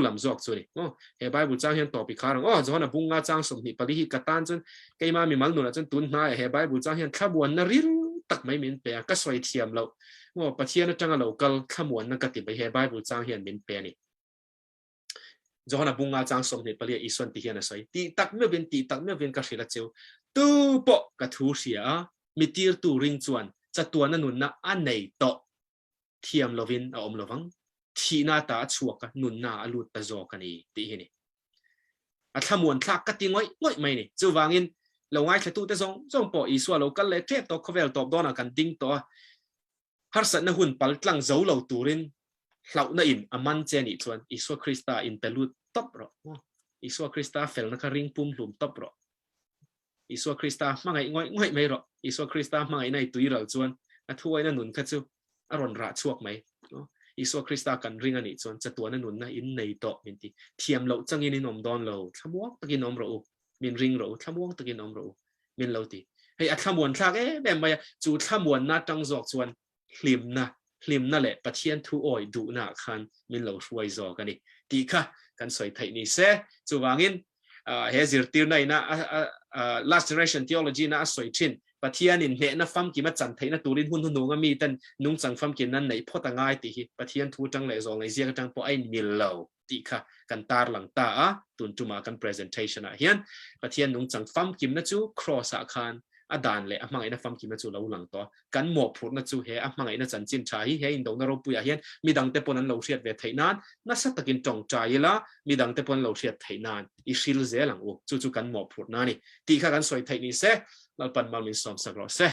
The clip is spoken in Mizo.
lam zawk chu ni. Aw, he Bible chang hian tawp i khar ang. Aw, Johana bunga chang 24 hi ka tan chuan keima mimal nunah chuan tun hnaiah he Bible chang hian thlamuanna ril tak mai min pe a, ka sawi thiam loh. Aw, Pathian atanga lo kal thlamuanna ka ti mai he Bible chang hian min pe a ni. Johana bunga chang 24 ah Isuan ti hian a sawi, Tih tak meuhin, tih tak meuhin ka hrilh a cheu, tu pawh ka thu hria a, mi tirtu ring chuan chatuana nunna a nei tawh. Thiam lovin a awm lovang, thihna ata a chhuak a, nunna a lut ta zawk a ni tih hi ni. A thlamuan thlak ka ti ngawih ngawih mai ni. Chuvangin lo ngaithlatute zawng zawng pawh Isua lo kal leh tep tawh khawvel tawp dawnah kan ding tawh a, harsatna hun pal tlang zo lo turin hlauhna in a man che nih chuan Isua Krista in pe lut tawp rawh. Isua Krista felna kha ring pum hlum tawp rawh. Isua Krista hmangaih ngawih ngawih mai rawh. Isua Krista hmangaihna i tuiral chuan a thuaina nun kha chu a rawn rah chhuak mai. Isua Krista kan ring a nih chuan chatuana nunna in nei tawh min ti. Thiam loh changin in awm dawn lo, thlamuang takin awm rawh u, min ring rawh u, thlamuang takin awm rawh u, min lo ti. Hei a thlamuan thlak em em mai a, chu thlamuanna atang zawk chuan hlimna, hlimna leh Pathian thu awi duhnaah khan min lo hruai zawk a ni tih kha kan sawi theih ni se. Chuvangin he zirtirna ina Last Generation Theology na a sawi thin Pathianin hnehna famkim a chan theihna turin hun hnuhnung a miten nungchang famkim nan neih phawt a ngai tih hi Pathian thu atang leh zawlnei ziak atang pawh a inmil lo tih kha kan tarlang ta a, tun tumah kan presentation ah hian Pathian nungchang famkimna chu Kraws ah khan a dan leh a hmangaihna famkimna chu lo lang tawh a, kan mawhphurhna chu he a hmangaihna chanchin tha hi he indona ropui ah hian midangte pawn an lo hriat ve theih nan nasa takin tawngtai ila midangte pawn an lo hriat theih nan i hril zel ang u, chu chu kan mawhphurhna a ni tih kha kan sawi theih ni se, Lalpan mal min sawmsak rawh se.